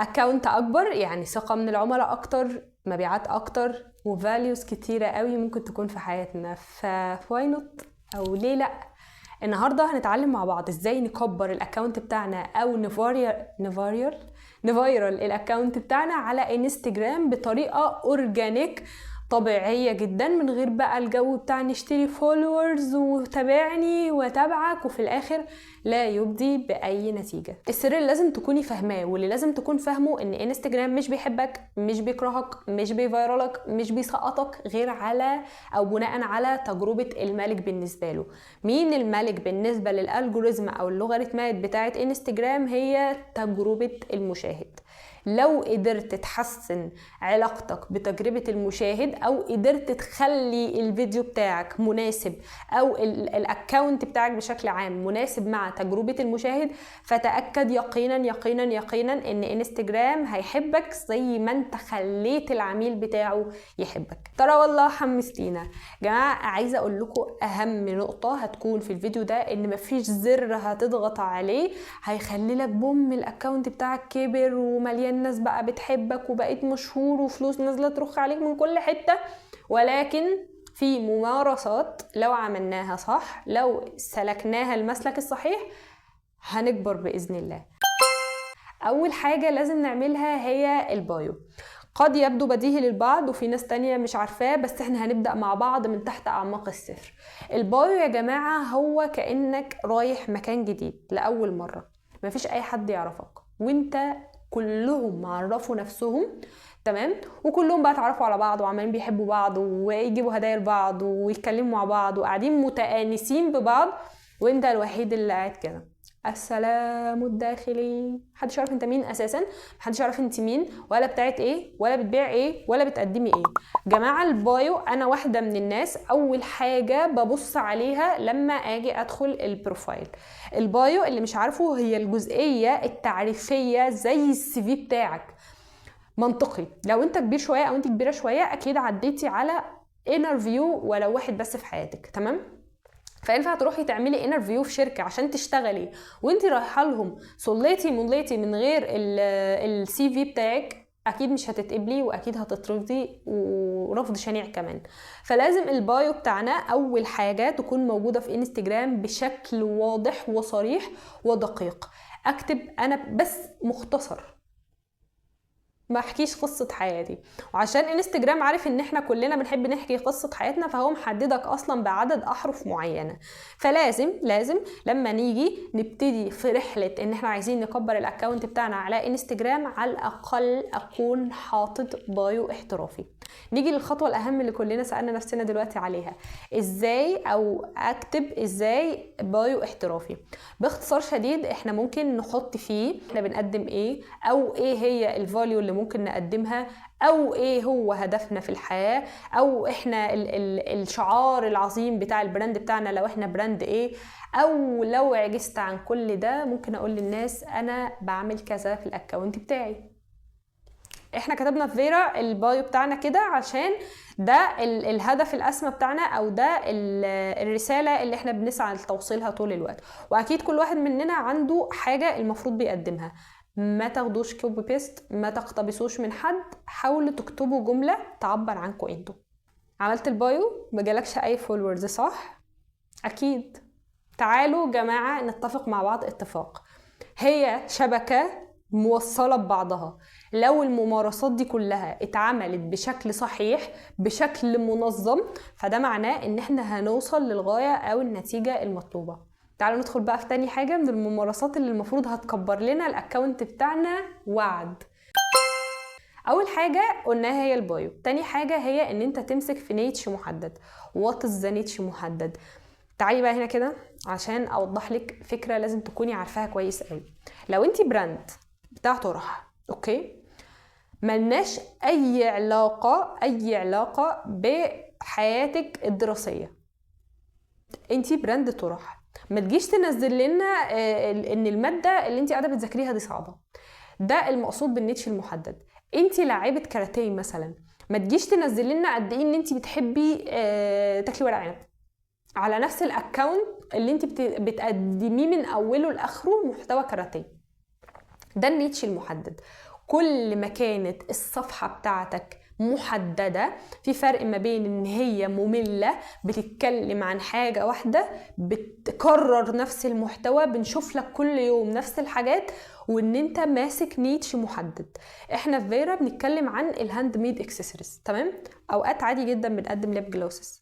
account اكبر، يعني ثقة من العملاء اكتر، مبيعات اكتر، و values كتيرة قوي ممكن تكون في حياتنا. ف why not، او ليه لا؟ النهارده هنتعلم مع بعض ازاي نكبر ال account بتاعنا او ن viral ال account بتاعنا على انستجرام بطريقة organic طبيعية جدا، من غير بقى الجو بتاع نشتري followers وتابعني وتابعك وفي الاخر لا يبدي باي نتيجة. السر اللي لازم تكوني فاهماه واللي لازم تكون فاهمه ان انستجرام مش بيحبك، مش بيكرهك، مش بيفيرالك، مش بيسقطك غير على او بناء على تجربه المالك بالنسبة له. مين المالك بالنسبة لل algorithm او اللوغاريتمات بتاعه انستجرام؟ هي تجربه المشاهد. لو قدرت تحسن علاقتك بتجربة المشاهد او قدرت تخلي الفيديو بتاعك مناسب او ال account بتاعك بشكل عام مناسب مع تجربة المشاهد، فتأكد يقينا يقينا يقينا ان انستجرام هيحبك زي ما انت خليت العميل بتاعه يحبك. ترى والله حمستينا جماعة. عايزة اقول لكم اهم نقطة هتكون في الفيديو ده ان مفيش زر هتضغط عليه هيخلي لك boom ال account بتاعك كبر ومليان ناس بقى بتحبك وبقيت مشهور وفلوس نازله ترخ عليك من كل حتة، ولكن في ممارسات لو عملناها صح، لو سلكناها المسلك الصحيح، هنكبر باذن الله. اول حاجة لازم نعملها هي ال bio. قد يبدو بديهي للبعض وفي ناس تانية مش عارفاه، بس احنا هنبدأ مع بعض من تحت أعماق الصفر. ال bio يا جماعة هو كأنك رايح مكان جديد لأول مرة، مفيش أي حد يعرفك وانت كلهم عرفوا نفسهم، تمام؟ وكلهم بقى اتعرفوا على بعض وعمالين بيحبوا بعض ويجيبوا هدايا لبعض ويتكلموا مع بعض وقاعدين متآنسين ببعض، وانت الوحيد اللي قاعد كده السلام الداخلي، محدش يعرف انت مين اساسا، محدش يعرف انت مين ولا بتاعت ايه ولا بتبيع ايه ولا بتقدمي ايه. جماعة ال bio انا واحدة من الناس اول حاجة ببص عليها لما اجي ادخل ال profile. ال bio اللي مش عارفه هي الجزئية التعريفيه زي ال CV بتاعك. منطقي لو انت كبير شوية او انت كبيرة شوية اكيد عديتي على interview ولو واحد بس في حياتك، تمام؟ فينفع تروحي تعملي interview في شركة عشان تشتغلي وانت رايحة لهم صليتي مليتي من غير ال CV بتاعك، اكيد مش هتتقبلي واكيد هتترفضي ورفض شنيع كمان. فلازم ال bio بتاعنا اول حاجة تكون موجودة في انستجرام بشكل واضح وصريح ودقيق. اكتب انا بس مختصر، ما احكيش قصة حياتي، وعشان انستجرام عارف ان احنا كلنا بنحب نحكي قصة حياتنا فهو محددك اصلا بعدد احرف معينة. فلازم لازم لما نيجي نبتدي في رحلة ان احنا عايزين نكبر ال account بتاعنا على انستجرام على الاقل اكون حاطط bio احترافي. نيجي للخطوة الاهم اللي كلنا سألنا نفسنا دلوقتي عليها، ازاي او اكتب ازاي bio احترافي؟ باختصار شديد احنا ممكن نحط فيه احنا بنقدم ايه، او ايه هي ال value اللي ممكن نقدمها، او ايه هو هدفنا في الحياة، او احنا ال ال الشعار العظيم بتاع ال brand بتاعنا لو احنا brand ايه، او لو عجزت عن كل ده ممكن اقول للناس انا بعمل كذا في ال account بتاعي. احنا كتبنا في فيرا ال bio بتاعنا كده عشان ده الهدف الاسمى بتاعنا، او ده الرسالة اللي احنا بنسعى لتوصيلها طول الوقت. واكيد كل واحد مننا عنده حاجة المفروض بيقدمها. ما تاخدوش copy paste، ما تقتبسوش من حد، حاولوا تكتبوا جملة تعبر عنكم انتوا. عملت ال bio ما جالكش اي followers صح؟ اكيد. تعالوا جماعة نتفق مع بعض اتفاق، هي شبكة موصلة ببعضها. لو الممارسات دي كلها اتعملت بشكل صحيح بشكل منظم فده معناه ان احنا هنوصل للغاية او النتيجة المطلوبة. تعالوا ندخل بقى في تاني حاجة من الممارسات اللي المفروض هتكبر لنا ال account بتاعنا. وعد. اول حاجة قلناها هي ال bio. تاني حاجة هي ان انت تمسك في niche محدد. what is the niche محدد؟ تعالي بقى هنا كده عشان اوضح لك فكرة لازم تكوني عارفاها كويس قوي. لو انت brand بتاع طرح، okay، ملناش اي علاقة اي علاقة بحياتك الدراسية، انت brand طرح، ما تجيش تنزل لنا ان المادة اللي انت قاعدة بتذاكريها دي صعبة. ده المقصود بال niche المحدد. انت لاعيبه كاراتيه مثلا، ما تجيش تنزل لنا قد ايه ان انت بتحبي تاكلي ورق عنب على نفس ال account اللي انت بتقدميه من اوله لاخره محتوى كاراتيه. ده ال niche المحدد. كل ما كانت الصفحة بتاعتك محددة، في فرق ما بين ان هي مملة بتتكلم عن حاجة واحدة، بتكرر نفس المحتوى، بنشوف لك كل يوم نفس الحاجات، وان انت ماسك niche محدد. احنا في فيرا بنتكلم عن ال handmade accessories، تمام؟ اوقات عادي جدا بنقدم lip glosses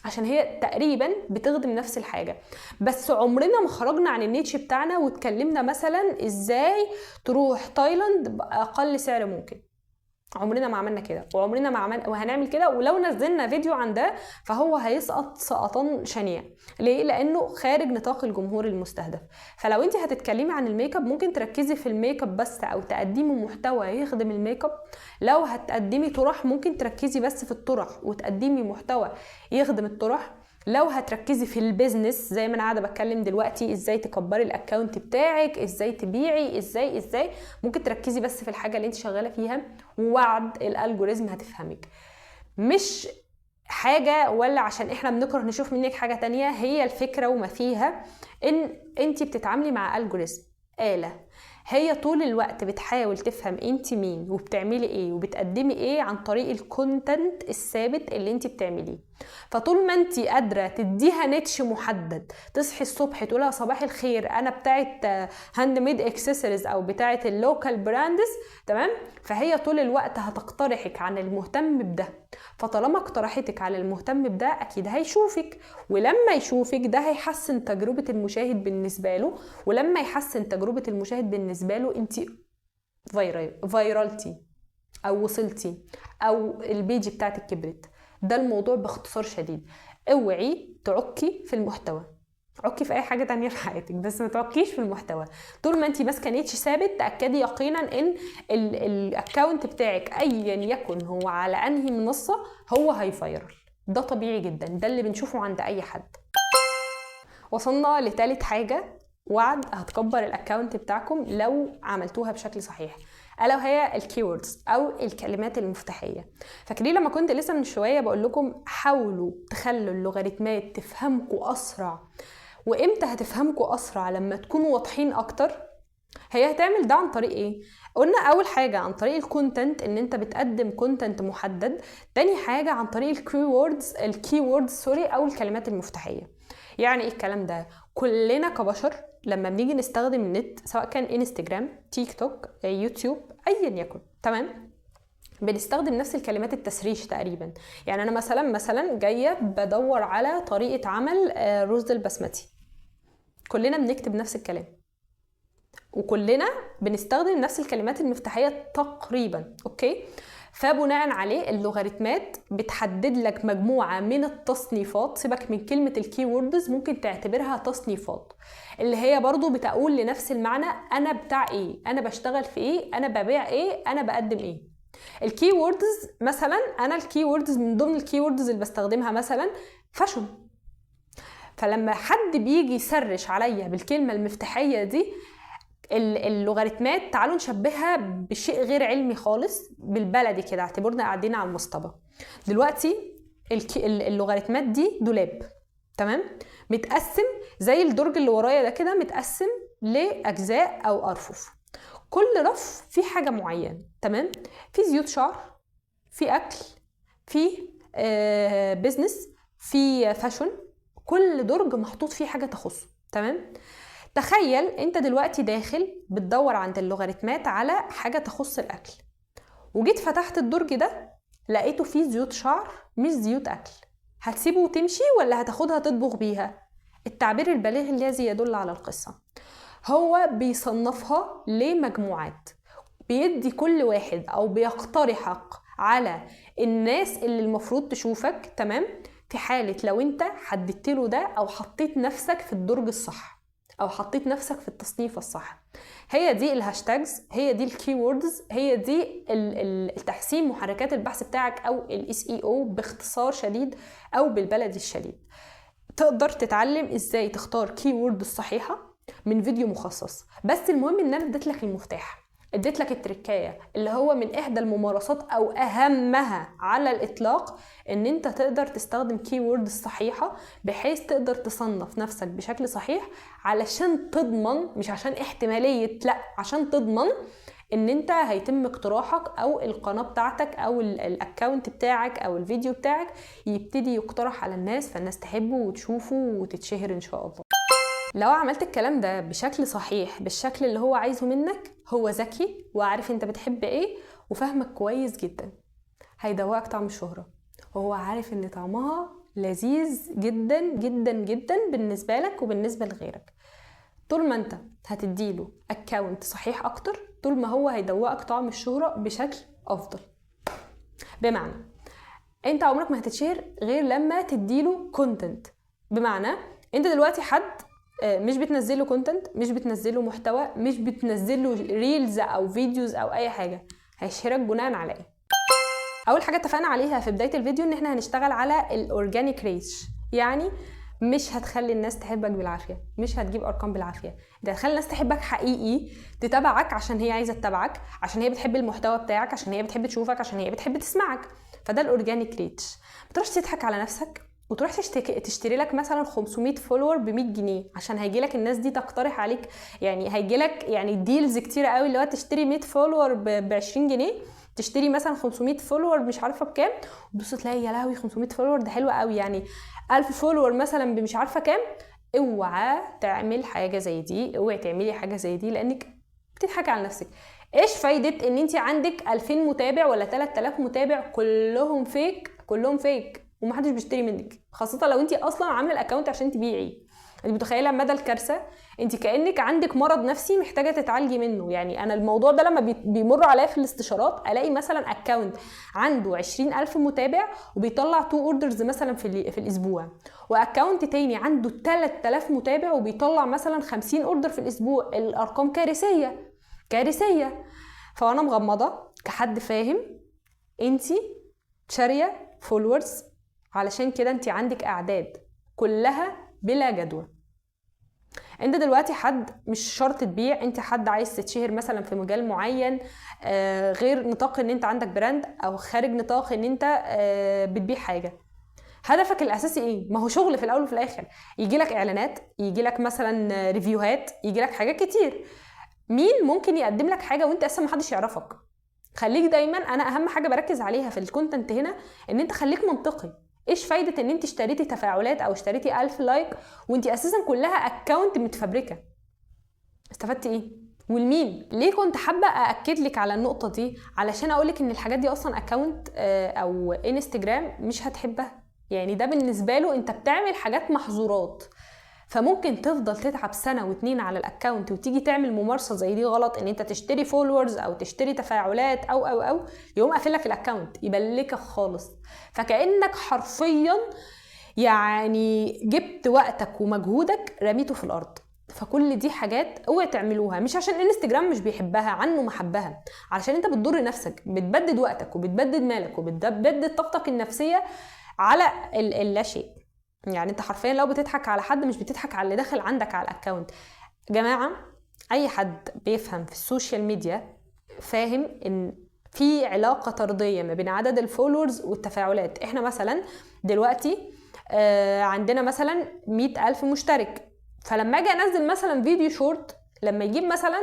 عشان هي تقريبا بتخدم نفس الحاجة، بس عمرنا ما خرجنا عن ال niche بتاعنا واتكلمنا مثلا ازاي تروح تايلاند باقل سعر ممكن. عمرنا ما عملنا كده، وعمرنا ما عملنا وهنعمل كده، ولو نزلنا فيديو عن ده فهو هيسقط سقطان شنيع. ليه؟ لانه خارج نطاق الجمهور المستهدف. فلو انت هتتكلمي عن الميك اب ممكن تركزي في الميك اب بس، او تقدمي محتوى يخدم الميك اب. لو هتقدمي طرح ممكن تركزي بس في الطرح وتقدمي محتوى يخدم الطرح. لو هتركزي في ال business زي ما انا قاعدة بتكلم دلوقتي، ازاي تكبري ال account بتاعك، ازاي تبيعي، ازاي ممكن تركزي بس في الحاجة اللي انت شغالة فيها، ووعد ال algorithm هتفهمك. مش حاجة ولا عشان احنا بنكره نشوف منك حاجة تانية، هي الفكرة وما فيها ان انت بتتعاملي مع algorithm، آلة هي طول الوقت بتحاول تفهم انت مين وبتعملي ايه وبتقدمي ايه عن طريق ال content الثابت اللي انت بتعمليه. فطول ما انت قادرة تديها niche محدد، تصحي الصبح تقولها صباح الخير انا بتاعه handmade accessories او بتاعه ال local brands، تمام؟ فهي طول الوقت هتقترحك عن المهتم بده. فطالما اقترحتك على المهتم بده اكيد هيشوفك، ولما يشوفك ده هيحسن تجربه المشاهد بالنسبة له، ولما يحسن تجربه المشاهد بالنسبة له انت viralتي او وصلتي او ال page بتاعتك كبرت. ده الموضوع باختصار شديد. اوعي تعكي في المحتوى، عكي في اي حاجة تانية في حياتك بس ما تعكيش في المحتوى. طول ما انت ماسكه niche ثابت تاكدي يقينا ان ال account بتاعك ايا يكن هو على انهي منصة هو هي viral. ده طبيعي جدا، ده اللي بنشوفه عند اي حد. وصلنا لثالث حاجة وعد هتكبر ال account بتاعكم لو عملتوها بشكل صحيح، الا وهي ال keywords او الكلمات المفتاحيه. فاكرين لما كنت لسه من شوية بقول لكم حاولوا تخلوا اللوغاريتمات تفهمكم اسرع؟ وامتى هتفهمكم اسرع؟ لما تكونوا واضحين اكتر. هي هتعمل ده عن طريق ايه؟ قلنا اول حاجة عن طريق ال content، ان انت بتقدم content محدد. تاني حاجة عن طريق ال keywords sorry، او الكلمات المفتاحيه. يعني ايه الكلام ده؟ كلنا كبشر لما بنيجي نستخدم النت، سواء كان انستجرام، تيك توك، يوتيوب، ايا يكن، تمام، بنستخدم نفس الكلمات ال search تقريبا. يعني انا مثلا جاية بدور على طريقه عمل رز البسمتي، كلنا بنكتب نفس الكلام وكلنا بنستخدم نفس الكلمات المفتاحيه تقريبا، okay؟ فبناء عليه اللوغاريتمات بتحدد لك مجموعة من التصنيفات. سيبك من كلمة ال keywords، ممكن تعتبرها تصنيفات، اللي هي برضو بتقول لنفس المعنى، انا بتاع ايه، انا بشتغل في ايه، انا ببيع ايه، انا بقدم ايه. ال keywords مثلا، انا ال keywords من ضمن ال keywords اللي بستخدمها مثلا fashion. فلما حد بيجي ي search عليا بالكلمة المفتاحيه دي، اللوغاريتمات تعالوا نشبهها بشيء غير علمي خالص، بالبلدي كده اعتبرنا قاعدين على المصطبه دلوقتي. اللوغاريتمات دي دولاب، تمام، متقسم زي الدرج اللي ورايا ده كده، متقسم لاجزاء او ارفف، كل رف فيه حاجة معينة، تمام؟ في زيوت شعر، في اكل، في business، في fashion، كل درج محطوط فيه حاجة تخصه، تمام؟ تخيل انت دلوقتي داخل بتدور عند اللوغاريتمات على حاجة تخص الاكل، وجيت فتحت الدرج ده لقيته فيه زيوت شعر مش زيوت اكل، هتسيبه وتمشي ولا هتاخدها تطبخ بيها؟ التعبير البليغ الذي يدل على القصة. هو بيصنفها لمجموعات، بيدي كل واحد او بيقترحك على الناس اللي المفروض تشوفك، تمام؟ في حاله لو انت حددت له ده او حطيت نفسك في الدرج الصح او حطيت نفسك في التصنيف الصح. هي دي ال hashtags، هي دي ال keywords، هي دي التحسين محركات البحث بتاعك او ال SEO باختصار شديد او بالبلدي الشديد. تقدر تتعلم ازاي تختار keyword الصحيحة من فيديو مخصص، بس المهم ان انا اديت لك المفتاح، اديت لك التركايه اللي هو من احدى الممارسات او اهمها على الاطلاق، ان انت تقدر تستخدم keyword الصحيحة بحيث تقدر تصنف نفسك بشكل صحيح، علشان تضمن، مش عشان احتمالية، لا، عشان تضمن ان انت هيتم اقتراحك او القناة بتاعتك او ال account بتاعك او الفيديو بتاعك يبتدي يقترح على الناس، فالناس تحبه وتشوفه وتتشهر ان شاء الله. لو عملت الكلام ده بشكل صحيح، بالشكل اللي هو عايزه منك، هو ذكي وعارف انت بتحب ايه وفهمك كويس جدا، هيدوقك طعم الشهرة، وهو عارف ان طعمها لذيذ جدا جدا جدا بالنسبة لك وبالنسبة لغيرك. طول ما انت هتديله account صحيح اكتر، طول ما هو هيدوقك طعم الشهرة بشكل افضل. بمعنى انت عمرك ما هتتشهر غير لما تديله content. بمعنى انت دلوقتي حد مش بتنزله content، مش بتنزله محتوى، مش بتنزله reels او videos او اي حاجة، هيشهرك بناء على ايه؟ اول حاجة اتفقنا عليها في بداية الفيديو ان احنا هنشتغل على ال organic reach، يعني مش هتخلي الناس تحبك بالعافية، مش هتجيب ارقام بالعافية، ده هتخلي الناس تحبك حقيقي، تتابعك عشان هي عايزه تتابعك، عشان هي بتحب المحتوى بتاعك، عشان هي بتحب تشوفك، عشان هي بتحب تسمعك. فده ال organic reach. ما تروحش تضحك على نفسك وتروح تشتري لك مثلا 500 follower ب 100 جنيه، عشان هيجي لك الناس دي تقترح عليك، يعني هيجي لك يعني deals كتيرة قوي اللي هو تشتري 100 follower ب 20 جنيه، تشتري مثلا 500 follower مش عارفه بكام، وتبص تلاقي يا لهوي 500 follower ده حلو قوي، يعني 1000 follower مثلا بمش عارفه كام. اوعى تعمل حاجة زي دي، اوعي تعملي حاجة زي دي، لانك بتضحكي على نفسك. ايش فايده ان انت عندك 2000 متابع ولا 3000 متابع كلهم fake، كلهم fake ومحدش بيشتري منك، خاصة لو انت اصلا عامله ال account عشان تبيعي. انت متخيله مدى الكارثة؟ انت كانك عندك مرض نفسي محتاجه تتعالجي منه. يعني انا الموضوع ده لما بيمر عليا في الاستشارات، الاقي مثلا account عنده 20,000 متابع وبيطلع 2 orders مثلا في الاسبوع، و account تاني عنده 3000 متابع وبيطلع مثلا 50 order في الاسبوع. الارقام كارثية كارثية. فانا مغمضه كحد فاهم، انت شاريه followers علشان كده انت عندك اعداد كلها بلا جدوى. انت دلوقتي حد مش شرط تبيع، انت حد عايز تتشهر مثلا في مجال معين، غير نطاق ان انت عندك brand، او خارج نطاق ان انت بتبيع حاجة. هدفك الاساسي ايه؟ ما هو شغل في الاول وفي الاخر، يجي لك اعلانات، يجي لك مثلا review هات، يجي لك حاجات كتير. مين ممكن يقدم لك حاجة وانت اصلا محدش يعرفك؟ خليك دايما، انا اهم حاجة بركز عليها في ال content هنا ان انت خليك منطقي. ايش فايده ان انت اشتريتي تفاعلات او اشتريتي 1000 like وانت اساسا كلها account متفبركه؟ استفدتي ايه؟ والمين؟ ليه كنت حابة ااكد لك على النقطة دي؟ علشان اقول لك ان الحاجات دي اصلا account او انستجرام مش هتحبها، يعني ده بالنسبة له انت بتعمل حاجات محظورات. فممكن تفضل تتعب سنة واتنين على ال account وتيجي تعمل ممارسة زي دي غلط، ان انت تشتري followers او تشتري تفاعلات او او او، يقوم قافل لك ال account، يبلكك خالص. فكانك حرفيا يعني جبت وقتك ومجهودك رميته في الارض. فكل دي حاجات اوعي تعملوها، مش عشان انستجرام مش بيحبها، عنه محبها، علشان انت بتضر نفسك، بتبدد وقتك وبتبدد مالك وبتبدد طاقتك النفسية على اللا شيء. يعني انت حرفيا لو بتضحك على حد مش بتضحك على اللي داخل عندك على ال account. جماعة اي حد بيفهم في ال social media فاهم ان في علاقة طرديه ما بين عدد ال followers والتفاعلات. احنا مثلا دلوقتي عندنا مثلا 100,000 مشترك، فلما اجي انزل مثلا فيديو شورت لما يجيب مثلا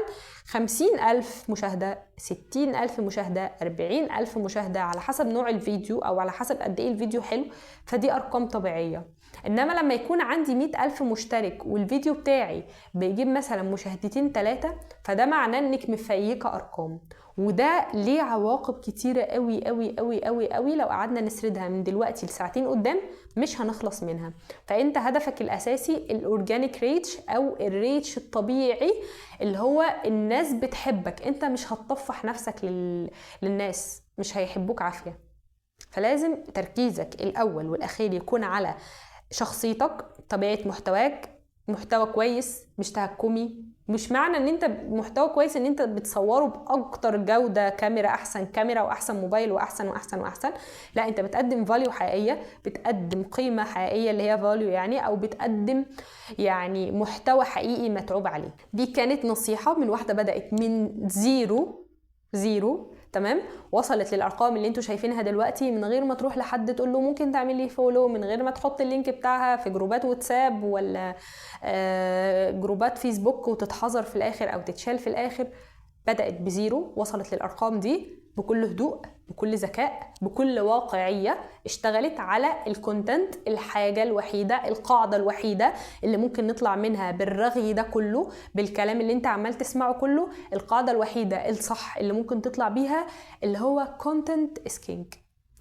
50,000 مشاهدة، 60,000 مشاهدة، 40,000 مشاهدة، على حسب نوع الفيديو أو على حسب قد إيه الفيديو حلو، فدي أرقام طبيعية. إنما لما يكون عندي 100,000 مشترك والفيديو بتاعي بيجيب مثلا مشاهدتين 3، فده معناه إنك مفيكة أرقام، وده ليه عواقب كتيرة قوي قوي قوي قوي قوي، لو قعدنا نسردها من دلوقتي لساعتين قدام مش هنخلص منها. فانت هدفك الاساسي ال organic reach او ال reach الطبيعي اللي هو الناس بتحبك، انت مش هتطفح نفسك للناس، مش هيحبوك عافية. فلازم تركيزك الاول والاخير يكون على شخصيتك، طبيعة محتواك، محتوى كويس مش تهكمي. مش معنى ان انت محتوى كويس ان انت بتصوره باكتر جودة كاميرا، احسن كاميرا واحسن موبايل واحسن واحسن واحسن، لا، انت بتقدم value حقيقية، بتقدم قيمة حقيقية اللي هي value يعني، او بتقدم يعني محتوى حقيقي متعوب عليه. دي كانت نصيحة من واحدة بدأت من zero، تمام، وصلت للارقام اللي انتوا شايفينها دلوقتي من غير ما تروح لحد تقول له ممكن تعمل لي follow، من غير ما تحط ال link بتاعها في جروبات واتساب ولا جروبات فيسبوك وتتحظر في الاخر او تتشال في الاخر. بدأت ب zero وصلت للأرقام دي بكل هدوء، بكل ذكاء، بكل واقعية. اشتغلت على ال content، الحاجة الوحيدة، القاعدة الوحيدة اللي ممكن نطلع منها بالرغي ده كله، بالكلام اللي انت عمال تسمعه كله، القاعدة الوحيدة الصح اللي ممكن تطلع بيها اللي هو content is king،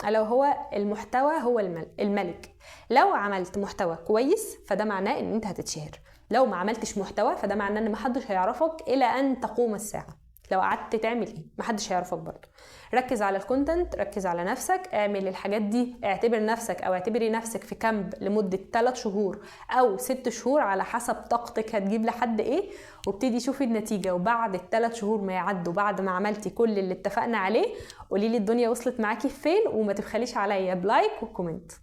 ألا هو المحتوى هو الملك. لو عملت محتوى كويس فده معناه ان انت هتتشهر، لو ما عملتش محتوى فده معناه ان محدش هيعرفك الى ان تقوم الساعة. لو قعدت تعمل ايه محدش هيعرفك برضه. ركز على ال content، ركز على نفسك، اعمل الحاجات دي، اعتبر نفسك او اعتبري نفسك في camp لمدة 3 شهور او 6 شهور على حسب طاقتك هتجيب لحد ايه، وابتدي شوفي النتيجة. وبعد ال3 شهور ما يعدوا، بعد ما عملتي كل اللي اتفقنا عليه، قولي لي الدنيا وصلت معاكي فين، وما تبخليش عليا ب like و comment.